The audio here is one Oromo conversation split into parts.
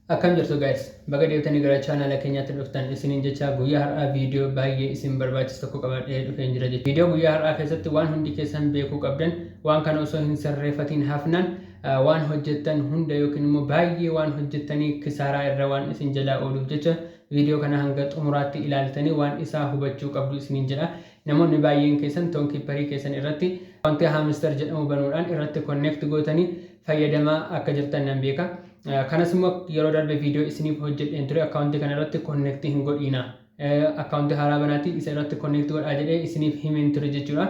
Akkam jirtu guys? Baga deebitanii gara chaanala keenyaatti dhuftan isiniin jecha, guyyaa har'aa viidiyoo baay'ee isin barbaachisu tokko qabadhee dhufeen jira jechuudha. Viidiyoo guyyaa har'aa keessatti waan hundi keessan beekuu qabdan, waan kana osoo hin sirreeffatiin hafnaan waan hojjettan hunda yookiin immoo baay'ee waan hojjettanii kisaaraa irra waan isin jalaa ooluuf jecha, viidiyoo kana hanga xumuraatti ilaaltanii waan isaa hubachuu qabdu isiniin jedha. Namoonni baay'een keessan Tonkeeperii keessan irratti wanti Hamster jedhamu banuudhaan irratti connect gootanii fayyadamaa akka jirtan nan beeka. Kanas immoo yeroo darbe viidiyoo isiniif hojjedheen ture, akkaawuntii kana irratti connect hin godhiina. Akkaawuntii haaraa banaatii isa irratti connect godhaa jedhee isiniif himeen ture jechuudha.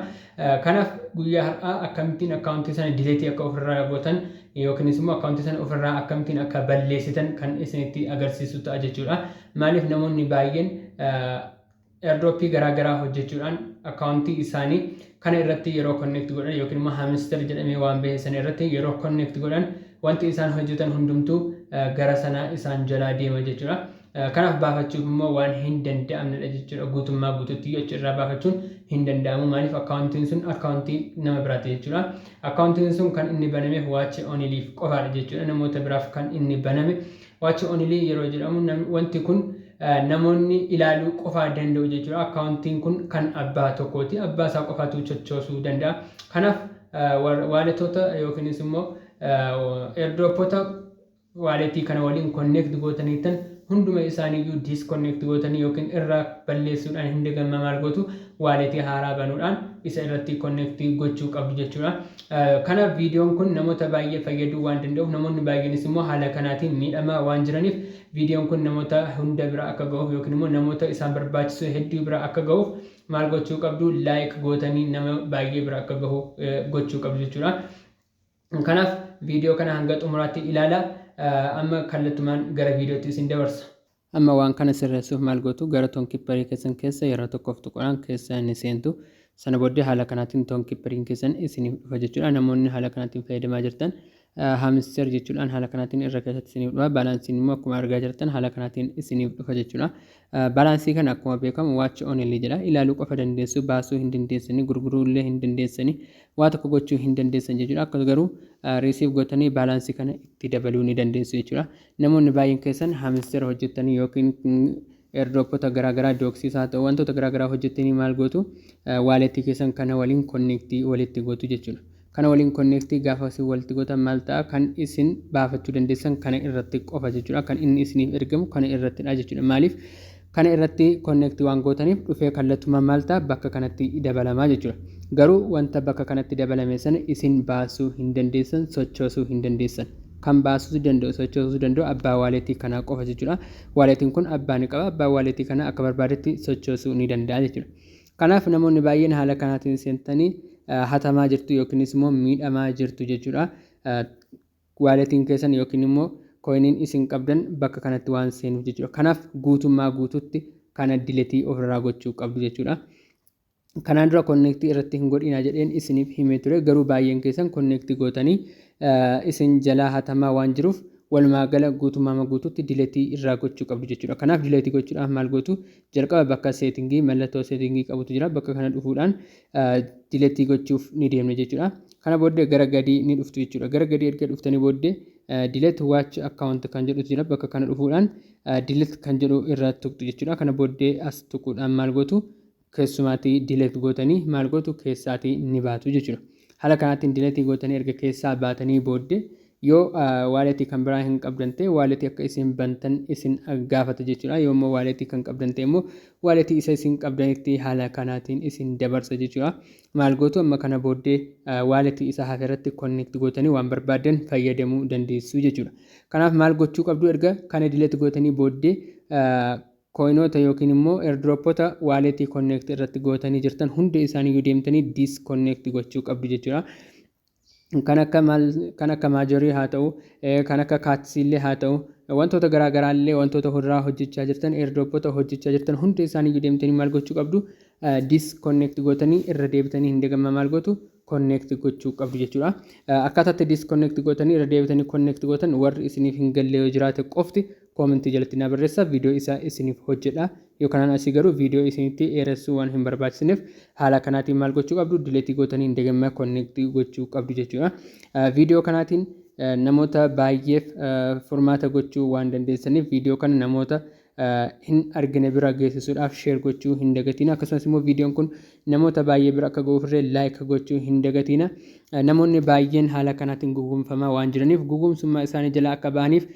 Kanaaf guyyaa har'aa akkamittiin akkaawuntii sana delete akka ofirraa gootan yookiinis immoo akkaawuntii sana ofirraa akkamittiin akka balleessitan kan isinitti agarsiisu ta'a jechuudha. Maaliif, namoonni baay'een airdroppii garaagaraa hojjechuudhaan akkaawuntii isaanii kana irratti yeroo connect godhan yookiin immoo Hamster jedhamee waan bahe sana irratti yeroo connect godhan, wanti isaan hojjetan hundumtuu gara sana isaan jalaa deema jechuudha. Kanaaf baafachuuf immoo waan hin danda'amnedha jechuudha. Guutummaa guutuutti achi irraa baafachuun hin danda'amu. Maaliif, akkaawuntiin sun akkaawuntii nama biraati jechuudha. Akkaawuntiin sun kan inni banameef watch onlyf qofaadha jechuudha. Namoota biraaf kan inni baname. Watch only yeroo jedhamu, wanti kun namoonni ilaaluu qofaa danda'u jechuudha. Akkaawuntiin kun kan abbaa tokkooti. Abbaa isaa qofaatu sochoosuu danda'a. Kanaaf waaletoota yookiinis immoo airdroppota waaletii kana waliin connect gootaniitan hunduma isaaniiyyuu disconnect gootanii yookiin irraa balleessuudhaan hin dagamma maal gootu, waaletii haaraa banuudhaan isa irratti connect gochuu qabdu jechuudha. Kanaaf viidiyoon kun namoota baay'ee fayyaduu waan danda'uuf, namoonni baay'eenis immoo haala kanaatiin miidhamaa waan jiraniif, viidiyoon kun namoota hunda bira akka ga'uuf yookiin immoo namoota isaan barbaachisu hedduu bira akka ga'uuf maal gochuu qabdu? Like gootanii nama baay'ee bira akka gahu gochuu qabdu jechuudha. Kanaaf viidiyoo kana hanga xumuraatti ilaala. Amma kallattumaan gara viidiyootti isin dabarsa. Amma waan kana sirreessuuf maal gootu? Gara Tonkeeperii keessan keessa yeroo tokkoof tuquudhaan keessa ni seentu. Sana booddee haala kanaatiin Tonkeeperiin keessan isiniif dhufa jechuudha. Namoonni haala kanaatiin fayyadamaa jirtan, Hamster jechuudhaan haala kanaatiin irra keessatti isiniif dhufa. Balansiin immoo akkuma argaa jirtan haala kanaatiin isiniif dhufa jechuudha. Balansii kana akkuma beekamu watch only jedha. Ilaaluu qofa dandeessu, baasuu hin dandeessanii, gurguruu illee hin dandeessanii, waa tokko gochuu hin dandeessan jechuudha. Akka garuu receive gootanii balansii kana itti dabaluu ni dandeessu jechuudha. Namoonni baay'een keessan Hamster hojjettanii yookiin airdroppota garaagaraa, Dogsiis haa ta'u, wantoota garaagaraa hojjettanii maal gootu? Waaletii keessan kana waliin connect walitti gootu jechuudha. Kana waliin connect gaafa isin walitti gootan maal ta'a? Kan isin baafachuu dandeessan kana irratti qofa jechuudha. Kan inni isiniif ergamu kana irrattidha jechuudha. Maaliif, kana irratti connect waan gootaniif dhufee kallattumaan maal ta'a? Bakka kanatti dabalamaa jechuudha. Garuu wanta bakka kanatti dabalame sana isin baasuu hin dandeessan, sochoosuu hin dandeessan. Kan baasuu danda'u, sochoosuu danda'u abbaa waaletii kanaa qofa jechuudha. Waaletiin kun abbaa ni qaba. Abbaa waaletii kana akka barbaadetti sochoosuu ni danda'a jechuudha. Kanaaf namoonni baay'een haala kanaatiin seentanii hatamaa jirtu yookiinis immoo miidhamaa jirtu jechuudha. Waaletiin keessan yookiin immoo coiniin isin qabdan bakka kanatti waan seenuuf jechuudha. Kanaaf guutummaa guututti kana delete ofirraa gochuu qabdu jechuudha. Kanaan dura connect irratti hin godhinaa jedheen isiniif himee ture, garuu baay'een keessan connect gootanii isin jalaa hatamaa waan jiruuf, walumaa gala guutummaa guutuutti delete irraa gochuu qabdu jechuudha. Kanaaf delete gochuudhaaf maal gootu? Jalqaba bakka setting, mallattoo setting qabutu jira. Bakka kana dhufuudhaan delete gochuuf ni deemna jechuudha. Kana booddee gara gadii ni dhuftu jechuudha. Gara gadii erga dhuftanii booddee delete watch account kan jedhutu jira. Bakka kana dhufuudhaan delete kan jedhu irra tuqxu jechuudha. Kana booddee as tuquudhaan maal gootu? Keessumaatii delete gootanii maal gootu? Keessaatii ni baatu jechuudha. Haala kanaatiin delete gootanii erga keessaa baatanii booddee, yoo waaletii kan biraa hin qabdan ta'e, waaletii akka isin bantan isin gaafata jechuudha. Yoo immoo waaletii kan qabdan ta'e immoo, waaletii isa isin qabdanitti haala kanaatiin isin dabarsa jechuudha. Maal gootu? Amma kana booddee waaletii isa hafe irratti connect gootanii waan barbaaddan fayyadamuu dandeessu jechuudha. Kanaaf maal gochuu qabdu? Erga kana delete gootanii booddee, coinoota yookiin immoo airdroppota waaletii connect irratti gootanii jirtan hunda isaaniiyyuu deemtanii disconnect gochuu qabdu jechuudha. Kan akka maal? Kan akka Majorii haa ta'u, kan akka Catsillee haa ta'u, wantoota garaagaraallee, wantoota irraa hojjechaa jirtan, airdroppota hojjechaa jirtan hunda isaaniiyyuu deemtanii maal gochuu qabdu? Disconnect gootanii irra deebitanii hin dagamma maal gootu? Connect gochuu qabdu jechuudha. Akkaataatti disconnect gootanii irra deebitanii connect gootan warri isiniif hin galle yoo jiraate qofti comment jalatti na barreessa, viidiyoo isaa isiniif hojjedha. Yookaan asii garuu viidiyoo isinitti dheeressuu waan hin barbaachisneef, haala kanaatiin maal gochuu qabdu? Delete gootanii hin dagamma connect gochuu qabdu jechuudha. Viidiyoo kanaatiin namoota baay'eef furmaata gochuu waan dandeessaniif, viidiyoo kana namoota hin argine bira geessisuudhaaf share gochuu hin dagatina. Akkasumas immoo viidiyoon kun namoota baay'ee bira akka ga'uuf illee like gochuu hin dagatina. Namoonni baay'een haala kanaatiin gugumfamaa waan jiraniif, gugumsummaa isaanii jala akka ba'aniif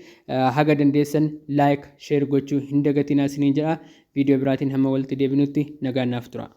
haga dandeessan like, share gochuu hin dagatina isiniin jedha. Viidiyoo biraatiin hamma walitti deebinutti nagaan naaf tura.